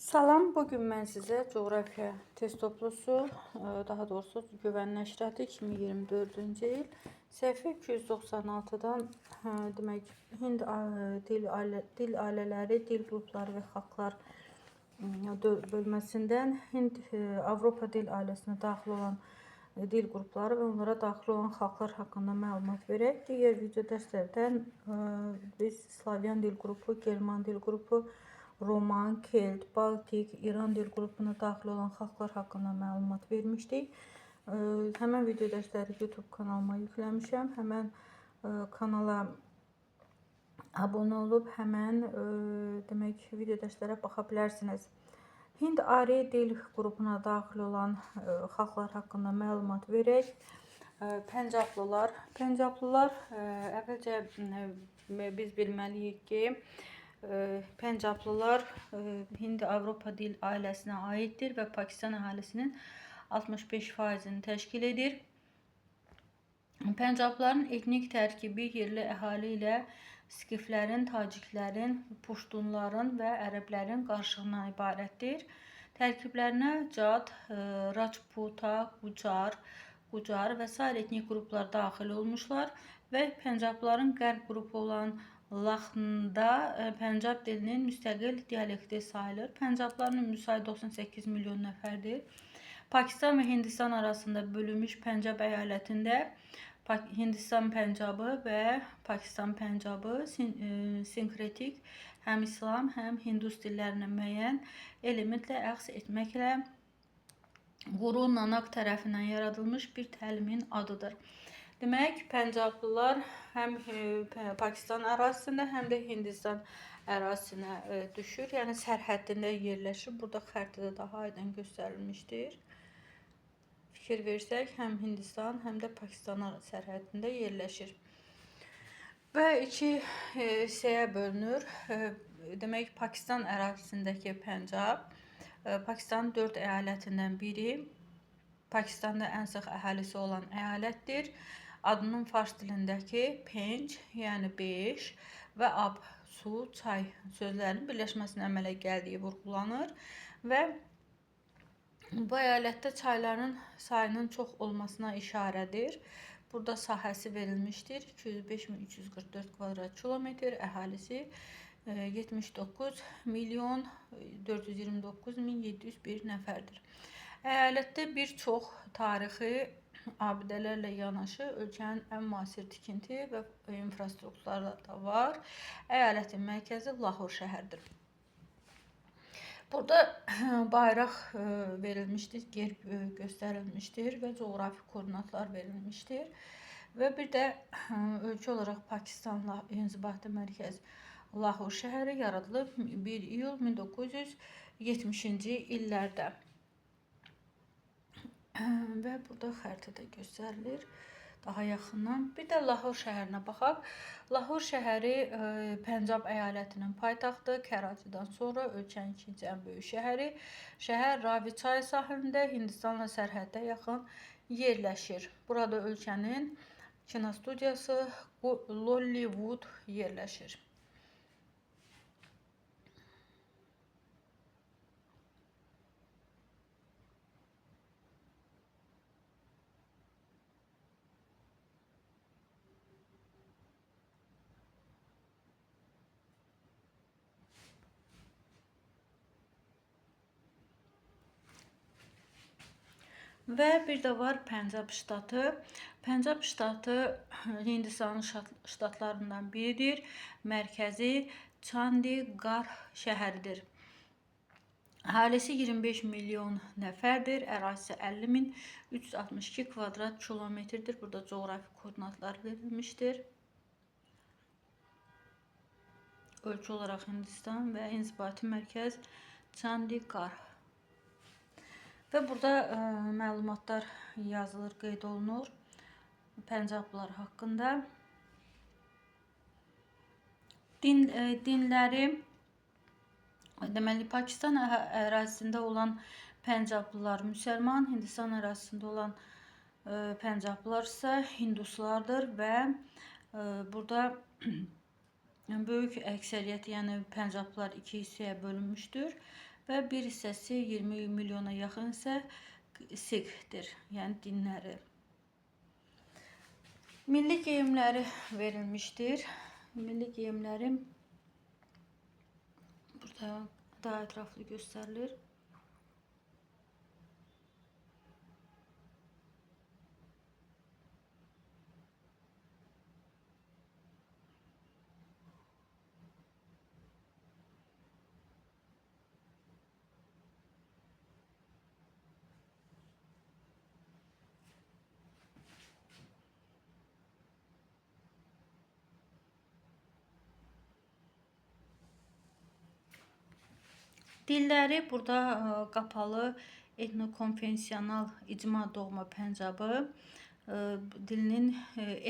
Salam, bu gün mən sizə coğrafiya test toplusu, daha doğrusu Güvən nəşriyyatı 2024-cü il səhifə 296-dan demək Hind dil dil ailələri, dil qrupları və xalqlar bölməsindən Hind Avropa dil ailəsinə daxil olan dil qrupları və onlara daxil olan xalqlar haqqında məlumat verək. Digər video dərslərdən biz Slavyan dil qrupu, German dil qrupu, Roman, Kelt, Baltik, İran dil qrupuna daxil olan xalqlar haqqında məlumat vermişdik. Həmən video dərsləri YouTube kanalıma yükləmişəm. Həmən kanala abunə olub həmən demək video dərslərə baxa bilərsiniz. Hind-Ari dil qrupuna daxil olan xalqlar haqqında məlumat verək. Pəncablılar. Pəncablılar əvvəlcə biz bilməliyik ki, Pəncablılar Hind-Avropa dil ailəsinə aiddir və Pakistan əhalisinin 65%-ni təşkil edir. Pəncablıların etnik tərkibi yerli əhali ilə skiflərin, taciklərin, puştunların və ərəblərin qarışığından ibarətdir. Tərkiblərinə Cad, Rajputa, Qucar, Qucar və sair etnik qruplar daxil olmuşlar və Pəncablıların qərb qrupu olan Laxnda Pəncab dilinin müstəqil dialekti sayılır. Pəncabların ümumi sayı 98 milyon nəfərdir. Pakistan və Hindistan arasında bölünmüş Pəncab əyalətində Hindistan Pəncabı və Pakistan Pəncabı sinkretik həm İslam, həm Hindus dillərinə müəyyən elementlə əxz etməklə Quru Nanak tərəfindən yaradılmış bir təlimin adıdır. Demək, Pəncablılar həm Pakistan ərazisində, həm də Hindistan ərazisinə düşür. Yəni sərhəddində yerləşir. Burada xəritədə daha aydın göstərilmişdir. Fikir versək, həm Hindistan, həm də Pakistan sərhəddində yerləşir. Və iki hissəyə bölünür. Demək, Pakistan ərazisindəki Pəncab, Pakistanın 4 əyalətindən biri, Pakistanda ən sıx əhalisi olan əyalətdir. Adının fars dilindəki penc, yəni 5 və ab, su, çay sözlərinin birləşməsindən əmələ gəldiyi vurğulanır və bu əyalətdə çayların sayının çox olmasına işarədir. Burada sahəsi verilmişdir. 205.344 kvadrat kilometr, əhalisi 79 milyon 429 min 701 nəfərdir. Əyalətdə bir çox tarixi abidələrlə yanaşı ölkənin ən müasir tikinti və infrastrukturları da var. Əyalətin mərkəzi Lahor şəhəridir. Burada bayraq verilmişdir, gerb göstərilmişdir və coğrafi koordinatlar verilmişdir. Və bir də ölkə olaraq Pakistanla inzibati mərkəz Lahor şəhəri yaradılıb 1 iyul 1970-ci illərdə. Və burada xəritədə göstərilir daha yaxından. Bir də Lahor şəhərinə baxaq. Lahor şəhəri Pəncab əyalətinin paytaxtı, Kəraçidən sonra ölkənin ikinci ən böyük şəhəri. Şəhər Ravi çayı sahilində Hindistanla sərhəddə yaxın yerləşir. Burada ölkənin kinostudiyası Lollywood yerləşir. Və bir də var Pəncab ştatı. Pəncab ştatı Hindistanın ştatlarından biridir. Mərkəzi Chandigarh şəhəridir. Əhalisi 25 milyon nəfərdir. Ərazisi 50.362 kvadrat kilometrdir. Burada coğrafi koordinatlar verilmişdir. Ölkə olaraq Hindistan və inzibati mərkəz Chandigarh. Və burada məlumatlar yazılır, qeyd olunur Pəncablılar haqqında. Dinləri, deməli, Pakistan ərazisində olan Pəncablılar müsəlman, Hindistan ərazisində olan Pəncablılar isə hinduslardır və burada böyük əksəriyyət, yəni Pəncablılar iki hissəyə bölünmüşdür. Və bir hissəsi 20 milyona yaxın isə Sikhdir, yəni dinləri. Milli geyimləri verilmişdir. Milli geyimləri burada daha ətraflı göstərilir. Dilləri burada qapalı etnokonfessional icma doğma Pəncabı dilinin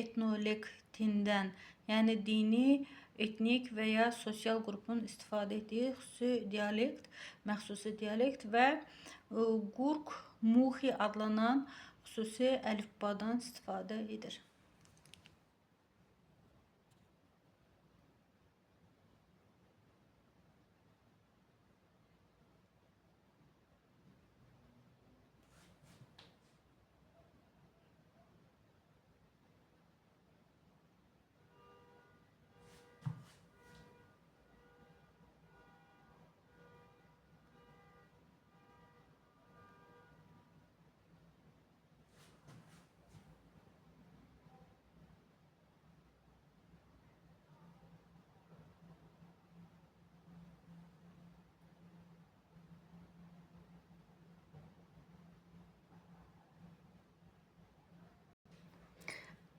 etnolektindən, yəni dini, etnik və ya sosial qrupun istifadə etdiyi xüsusi dialekt, məxsusi dialekt və Qurq Muxi adlanan xüsusi əlifbadan istifadə edir.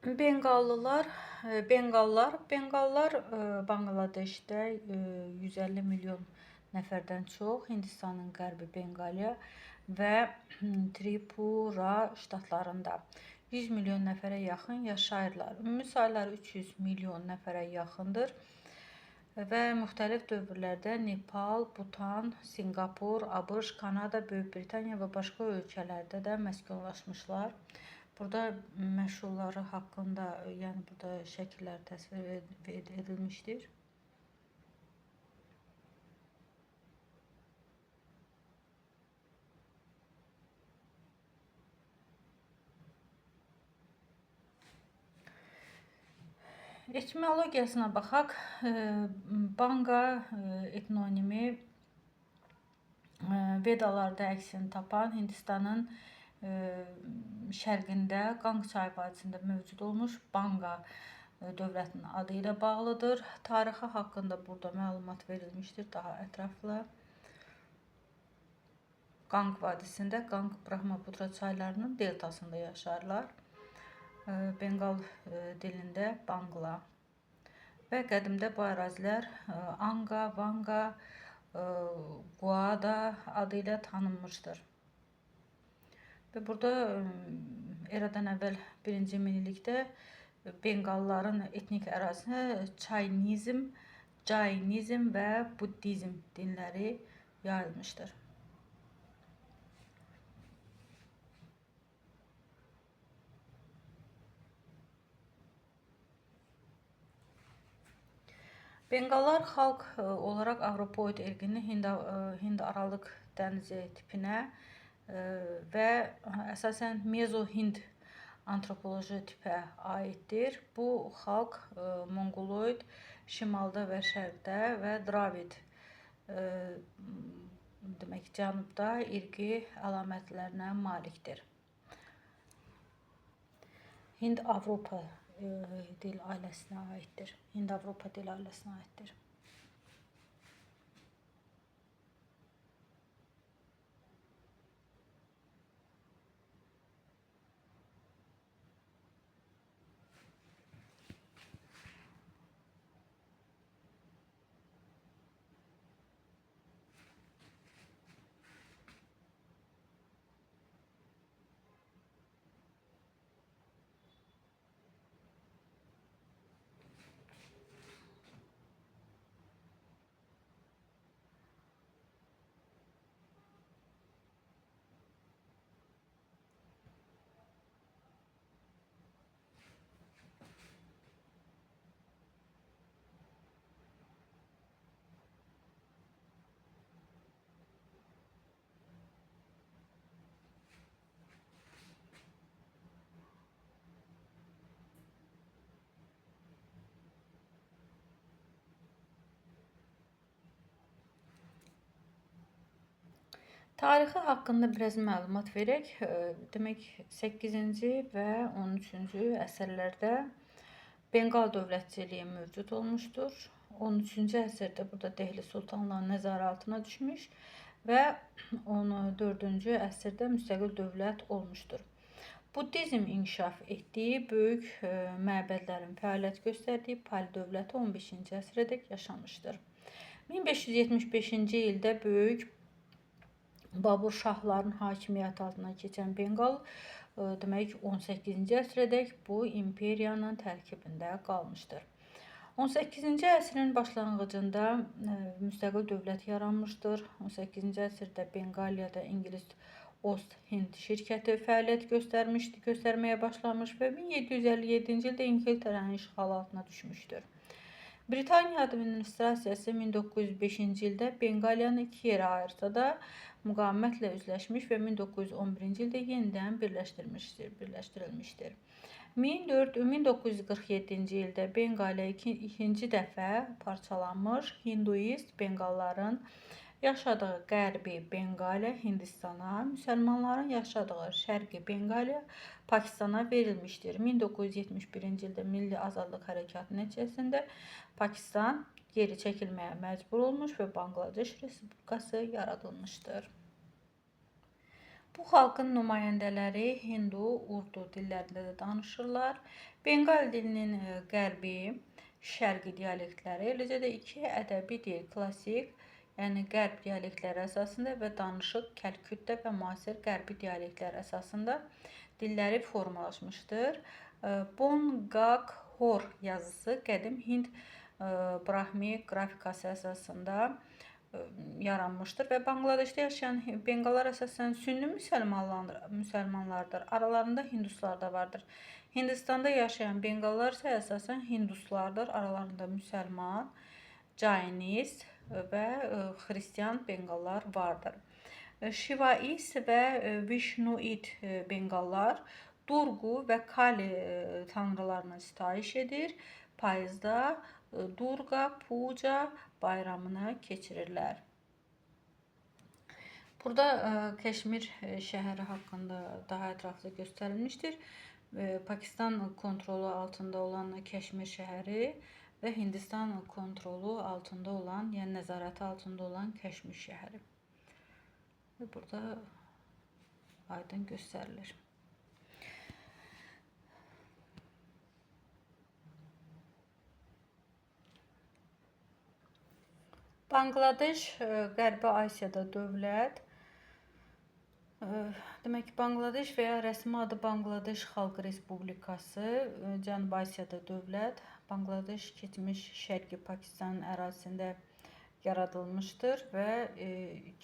Benqallılar, Benqallar Bangladeşdə 150 milyon nəfərdən çox, Hindistanın qərbi Benqaliya və Tripura ştatlarında 100 milyon nəfərə yaxın yaşayırlar. Ümumi sayları 300 milyon nəfərə yaxındır və müxtəlif dövrlərdə Nepal, Butan, Sinqapur, ABŞ, Kanada, Böyük Britaniya və başqa ölkələrdə də məskunlaşmışlar. Burada məşhurları haqqında, yəni burada şəkillər təsvir edilmişdir. Etimologiyasına baxaq. Banga etnonimi Vedalarda əksini tapan Hindistanın şərqində Qanq çayı vadisində mövcud olmuş Banga dövlətinin adı ilə bağlıdır. Tarixi haqqında burada məlumat verilmişdir daha ətraflı. Qanq vadisində Qanq Brahmaputra çaylarının deltasında yaşarlar. Benqal dilində Bangla. Və qədimdə bu ərazilər Anga, Vanga, Guada adı ilə tanınmışdır. Və burada eradan əvvəl 1-ci minillikdə Benqalların etnik ərazisinə Çaynizm, Caynizm və Buddizm dinləri yayılmışdır. Benqallar xalq olaraq Avropoid irqinin Hind-Aralıq dənizi tipinə və əsasən Mezo-Hind antropoloji tipə aiddir. Bu xalq Monqoloid şimalda və şərqdə və Dravid demək cənubda irqi əlamətlərinə malikdir. Hind-Avropa dil ailəsinə aiddir. Hind-Avropa dil ailəsinə aiddir. Tarixi haqqında biraz məlumat verək. Demək, 8-ci və 13-cü əsrlərdə Benqal dövlətçiliyi mövcud olmuşdur. 13-cü əsrdə burada Dehli sultanlığının nəzarə altına düşmüş və 14-cü əsrdə müstəqil dövlət olmuşdur. Buddizm inkişaf etdiyi, böyük məbədlərin fəaliyyət göstərdiyi Pali dövləti 15-ci əsrədək yaşamışdır. 1575-ci ildə böyük Babur şahların hakimiyyəti altına keçən Benqal, demək 18-ci əsrədək bu imperiyanın tərkibində qalmışdır. 18-ci əsrin başlanğıcında müstəqil dövlət yaranmışdır. 18-ci əsrdə Benqaliyada İngilis Ost-Hind şirkəti fəaliyyət göstərməyə başlamış və 1757-ci ildə İngiltərənin işğalı altına düşmüşdür. Britaniya administrasiyası 1905-ci ildə Benqaliyanı iki yerə ayırsa da müqavimətlə üzləşmiş və 1911-ci ildə yenidən birləşdirilmişdir. 1947-ci ildə Benqaliya ikinci dəfə parçalanmış, hinduist benqalların yaşadığı Qərbi Benqaliya Hindistana, müsəlmanların yaşadığı Şərqi Benqaliya Pakistana verilmişdir. 1971-ci ildə Milli Azadlıq Hərəkatı nəticəsində Pakistan geri çəkilməyə məcbur olmuş və Bangladeş Respublikası yaradılmışdır. Bu xalqın nümayəndələri hindu, urdu dillərində də danışırlar. Benqal dilinin qərbi, şərqi dialektləri, eləcə də iki ədəbi dil, klassik, yəni qərb dialektləri əsasında və danışıq Kəlküttə və müasir qərbi dialektlər əsasında dilləri formalaşmışdır. Bonqak-Hor yazısı qədim Hind Brahmi qrafikası əsasında yaranmışdır və Bangladeşdə yaşayan benqallar əsasən sünni müsəlmanlardır. Aralarında hinduslar da vardır. Hindistanda yaşayan benqallar isə əsasən hinduslardır. Aralarında müsəlman, cainist və xristian benqallar vardır. Şivais və Vişnuit benqallar Durgu və Kali tanrılarına sitayiş edir. Payızda Durga Puja bayramını keçirirlər. Burada Kəşmir şəhəri haqqında daha ətraflı göstərilmişdir. Pakistan kontrolu altında olan Kəşmir şəhəri və Hindistan kontrolu altında olan, yəni nəzarəti altında olan Kəşmir şəhəri. Və burada aydın göstərilir. Bangladeş Qərbi Asiyada dövlət. Demək ki, Bangladeş və ya rəsmi adı Bangladeş Xalq Respublikası Cənubi Asiyada dövlət. Bangladeş keçmiş Şərqi Pakistanın ərazisində yaradılmışdır və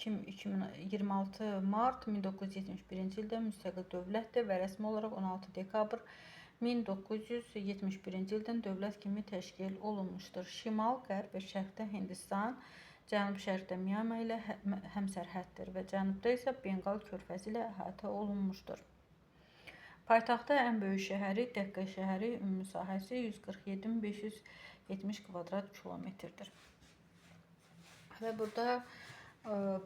26 mart 1971-ci ildə müstəqil dövlətdir və rəsmi olaraq 16 dekabr 1971-ci ildən dövlət kimi təşkil olunmuşdur. Şimal, qərb və şərqdə Hindistan, cənub-şərqdə Myanma ilə həmsərhəddir və cənubda isə Benqal körfəzi ilə əhatə olunmuşdur. Paytaxtı ən böyük şəhəri Dəkkə şəhəri, ümumi sahəsi 147.570 kvadrat kilometrdir. Və burada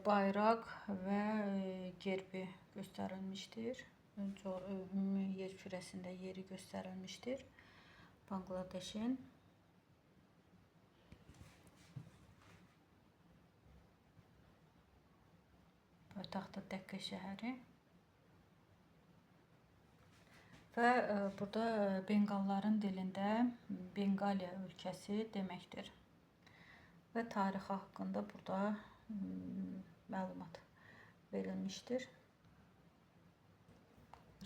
bayraq və gerbi göstərilmişdir. Ümumi yer kürəsində yeri göstərilmişdir Bangladeşin. Paytaxtı Dəkkə şəhəri. Və burada benqalların dilində Bengaliya ölkəsi deməkdir. Və tarixi haqqında burada məlumat verilmişdir.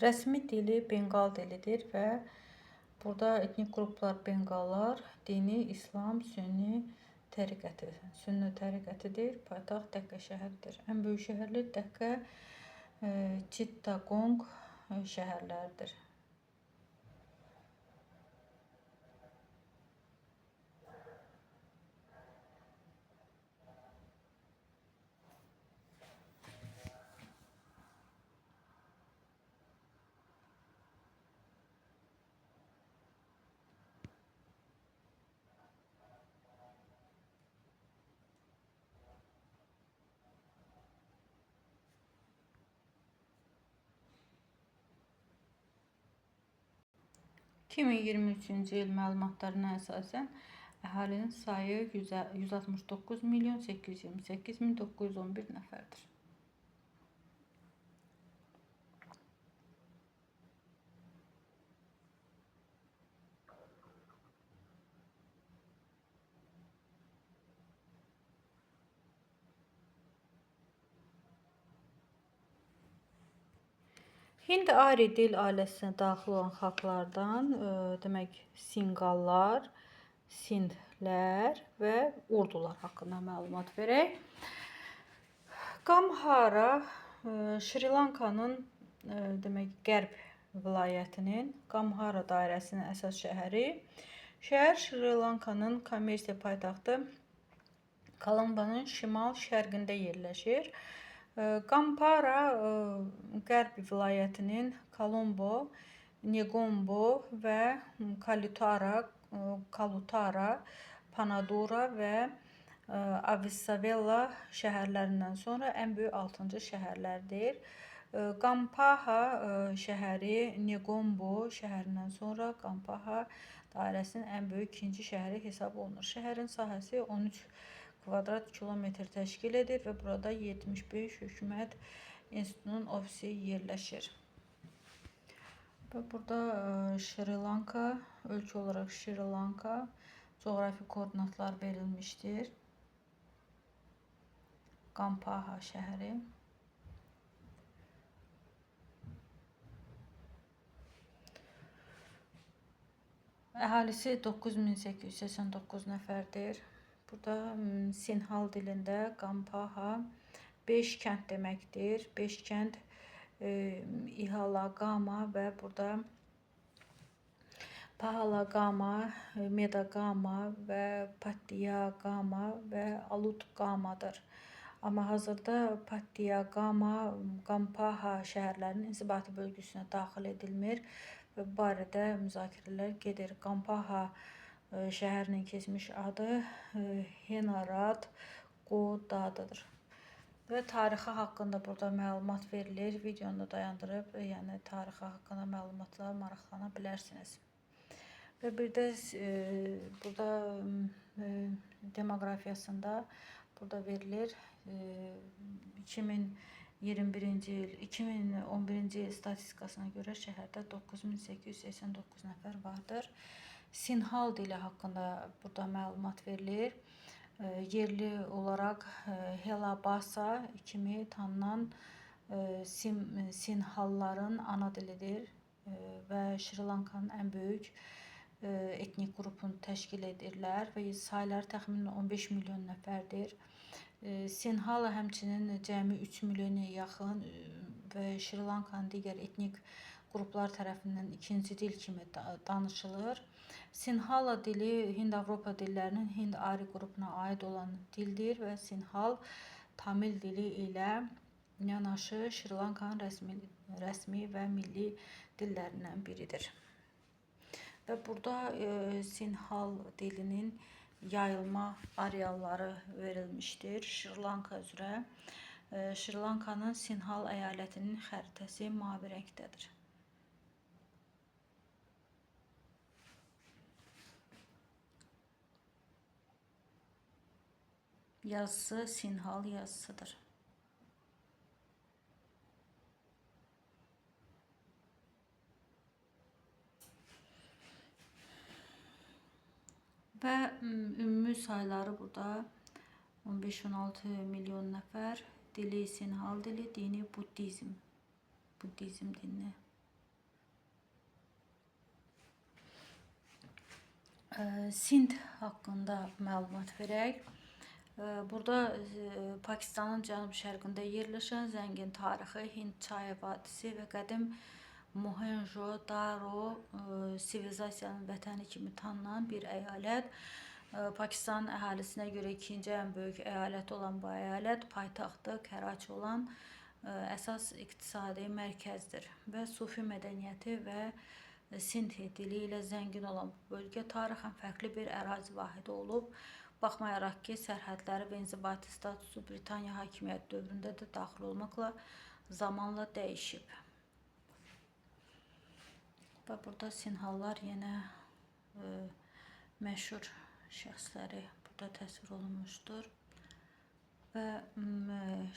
Rəsmi dili Benqal dilidir və burada etnik qruplar Benqallar, dini İslam, Sünni təriqəti, Sünni təriqətidir. Paytaxt Dəkkə şəhəridir. Ən böyük şəhərlər Dəkkə, Chittagong şəhərləridir. 2023-cü il məlumatlarına əsasən əhalinin sayı 169 milyon 828 min 911 nəfərdir. Hind-Ari dil ailəsinə daxil olan xalqlardan, demək, Sinqallar, Sindlər və Urdular haqqında məlumat verək. Qamhara Şri-Lankanın demək, qərb vilayətinin Qamhara dairəsinin əsas şəhəri. Şəhər Şri-Lankanın kommersiya paytaxtı Kolombanın şimal-şərqində yerləşir. Qampara qərb vilayətinin Kolombo, Negombo və Kalutara, Panadura və Avissavella şəhərlərindən sonra ən böyük 6-cı şəhərlərdir. Qampaha şəhəri Negombo şəhərindən sonra Qampaha dairəsinin ən böyük ikinci şəhəri hesab olunur. Şəhərin sahəsi 13 kvadrat kilometr təşkil edir və burada 75 hökumət institutunun ofisi yerləşir. Və burada Şri-Lanka, ölkə olaraq Şri-Lanka coğrafi koordinatlar verilmişdir. Qampaha şəhəri. Əhalisi 9889 nəfərdir. Burada Sinhal dilində Qampaha 5 kənd deməkdir. 5 kənd İhalaqama və burada Pahalaqama, Medaqama və Pattiyaqama və Alutqamadır. Amma hazırda Pattiyaqama, Qampaha şəhərlərinin inzibati bölgüsünə daxil edilmir və bu barədə müzakirələr gedir. Qampaha şəhərinin keçmiş adı Henarat Qodadır. Və tarixi haqqında burada məlumat verilir. Videonu dayandırıb, yəni tarixi haqqında məlumatla maraqlana bilərsiniz. Və bir də burada demoqrafiyasında burada verilir. 2021-ci il, 2011-ci il statistikasına görə şəhərdə 9889 nəfər vardır. Sinhal dili haqqında burada məlumat verilir. Yerli olaraq Helabasa kimi tanınan Sinhalların ana dilidir və Şri-Lankanın ən böyük etnik qrupunu təşkil edirlər və sayları təxminən 15 milyon nəfərdir. Sinhala həmçinin cəmi 3 milyona yaxın və Şri-Lankanın digər etnik qruplar tərəfindən ikinci dil kimi danışılır. Sinhala dili Hind-Avropa dillərinin Hind-Ari qrupuna aid olan dildir və Sinhal Tamil dili ilə yanaşı Şri-Lankanın rəsmi və milli dillərindən biridir. Və burada Sinhal dilinin yayılma arealları verilmişdir Şri-Lanka üzrə. Şri-Lankanın Sinhal əyalətinin xəritəsi mavi rəngdədir. Yazısı Sinhal yazısıdır. Və ümumi sayları burada 15-16 milyon nəfər. Dili Sinhal dili, dini Buddizm. Buddizm dinini. Sind haqqında məlumat verək. Burada Pakistanın cənub-şərqində yerləşən zəngin tarixi, Hind çayı vadisi və qədim Mohenjo-Daro sivilizasiyanın vətəni kimi tanınan bir əyalət. Pakistanın əhalisinə görə ikinci ən böyük əyalət olan bu əyalət paytaxtı Kəraçi olan əsas iqtisadi mərkəzdir və Sufi mədəniyyəti və Sindhi dili ilə zəngin olan bu bölgə tarixən fərqli bir ərazi vahidi olub. Baxmayaraq ki, sərhədləri və inzibati statusu Britaniya hakimiyyəti dövründə də daxil olmaqla zamanla dəyişib. Və burada Sinhallar yenə məşhur şəxsləri burada təsvir olunmuşdur. Və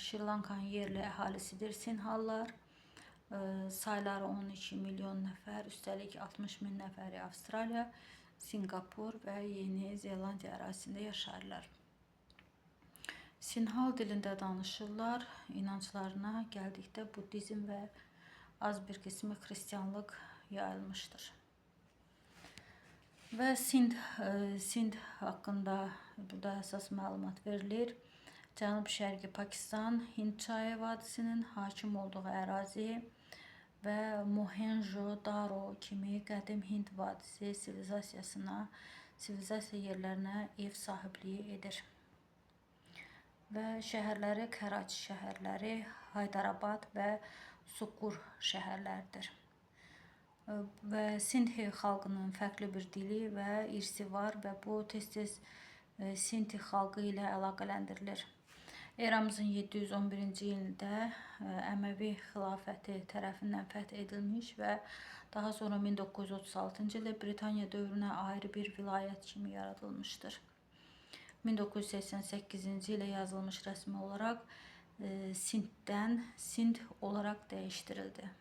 Şri-Lankanın yerli əhalisidir Sinhallar. Sayları 12 milyon nəfər, üstəlik 60 min nəfəri Avstraliya, Sinqapur və Yeni Zelandiya ərazisində yaşayırlar. Sinhal dilində danışırlar. İnanclarına gəldikdə buddizm və az bir qismi xristianlıq yayılmışdır. Və Sind haqqında burada əsas məlumat verilir. Cənub-Şərqi Pakistan, Hind çayı vadisinin hakim olduğu ərazi və Mohenjo-Daro kimi qədim Hind vadisi sivilizasiya yerlərinə ev sahibliyi edir. Və şəhərləri Kəraçi şəhərləri, Haydarabad və Sukkur şəhərləridir. Və Sindhi xalqının fərqli bir dili və irsi var və bu tez-tez Sinti xalqı ilə əlaqələndirilir. Eramızın 711-ci ilində Əməvi xilafəti tərəfindən fəth edilmiş və daha sonra 1936-cı ildə Britaniya dövrünə ayrı bir vilayət kimi yaradılmışdır. 1988-ci ilə yazılmış rəsmi olaraq Sinddən Sind olaraq dəyişdirildi.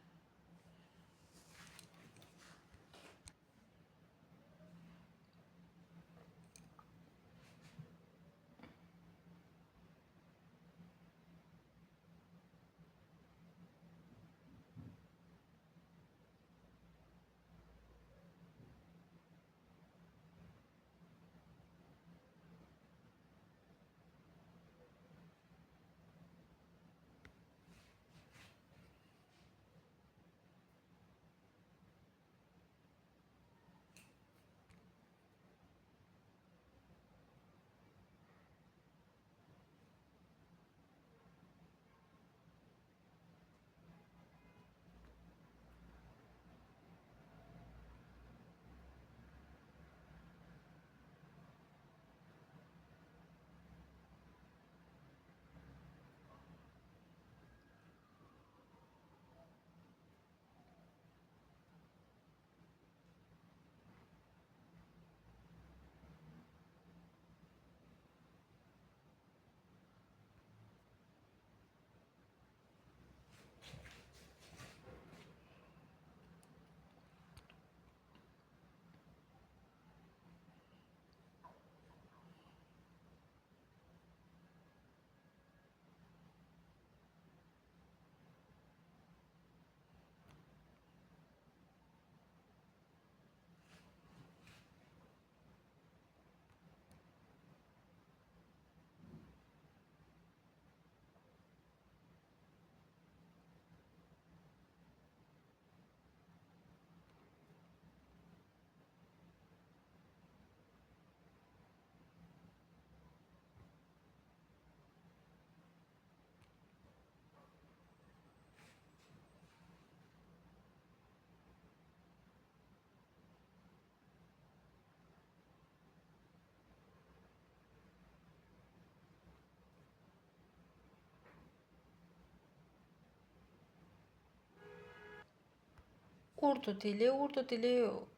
Urdu dili. Urdu dili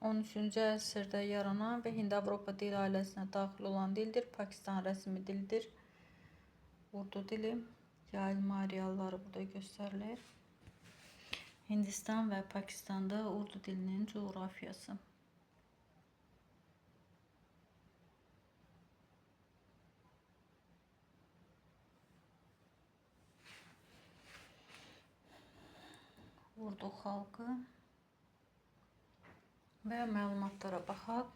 13-cü əsrdə yaranan və Hind-Avropa dil ailəsinə daxil olan dildir. Pakistan rəsmi dilidir. Urdu dili. Yayılma arealları burada göstərilir. Hindistan və Pakistanda Urdu dilinin coğrafiyası. Urdu xalqı və məlumatlara baxaq.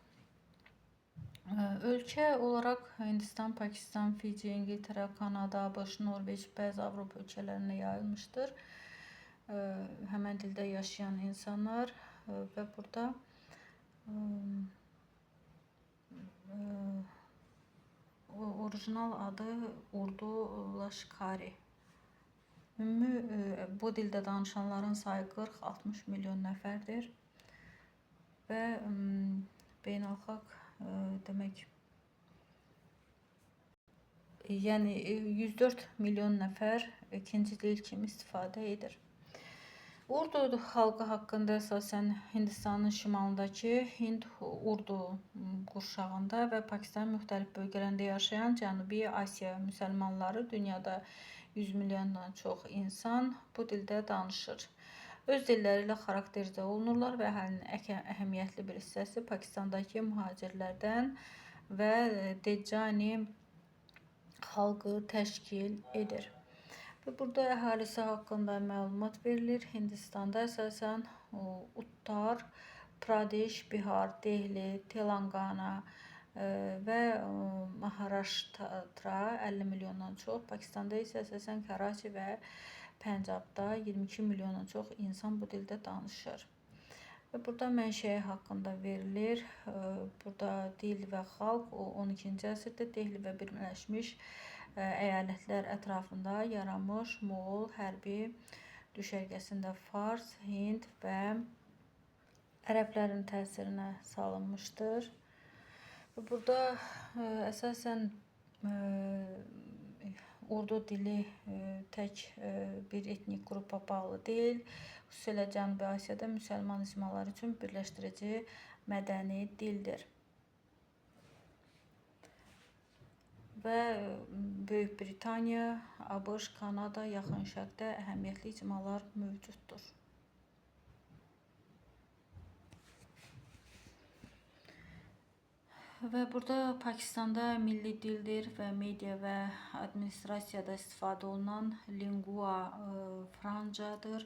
Ölkə olaraq Hindistan, Pakistan, Fici, İngiltərə, Kanada, ABŞ, Norveç, bəzi Avropa ölkələrinə yayılmışdır. Həmən dildə yaşayan insanlar və burada orijinal adı Urdu Laşkari. Ümumi bu dildə danışanların sayı 40-60 milyon nəfərdir və beynəlxalq demək, yəni 104 milyon nəfər ikinci dil kimi istifadə edir. Urdu xalqı haqqında əsasən Hindistanın şimalındakı Hind-Urdu qurşağında və Pakistanın müxtəlif bölgələrində yaşayan Cənubi Asiya müsəlmanları dünyada 100 milyondan çox insan bu dildə danışır. Öz dilləri ilə xarakterizə olunurlar və əhalinin əhəmiyyətli bir hissəsi Pakistandakı mühacirlərdən və Decani xalqı təşkil edir. Və burada əhalisi haqqında məlumat verilir. Hindistanda əsasən Uttar Pradeş, Bihar, Dehli, Telangana və Maharashtra 50 milyondan çox, Pakistanda isə əsasən Karaçi və Pəncabda 22 milyondan çox insan bu dildə danışır. Və burada mənşəyi haqqında verilir. Burada dil və xalq 12-ci əsrdə Dehli və Birləşmiş əyalətlər ətrafında yaranmış Moğol hərbi düşərgəsində fars, hind və ərəblərin təsirinə salınmışdır. Burada əsasən Urdu dili tək bir etnik qrupa bağlı deyil. Xüsusilə Cənubi Asiyada müsəlman icmaları üçün birləşdirici mədəni dildir. Və Böyük Britaniya, ABŞ, Kanada, Yaxın Şərqdə əhəmiyyətli icmalar mövcuddur. Və burada Pakistanda milli dildir və media və administrasiyada istifadə olunan lingua francadır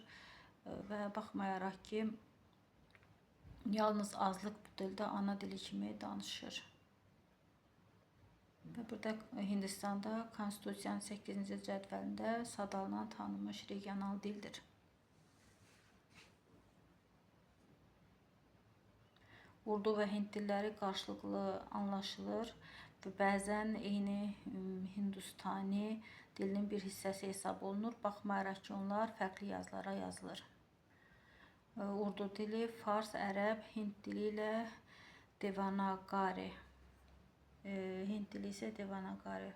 və baxmayaraq ki, yalnız azlıq bu dildə ana dili kimi danışır. Və burada Hindistanda Konstitusiyanın 8-ci cədvəlində sadalanan tanınmış regional dildir. Urdu və Hind dilləri qarşılıqlı anlaşılır və bəzən eyni Hindustani dilinin bir hissəsi hesab olunur, baxmayaraq ki, onlar fərqli yazılara yazılır. Urdu dili fars, ərəb, Hind dili ilə Devanagari, Hind dili isə Devanagari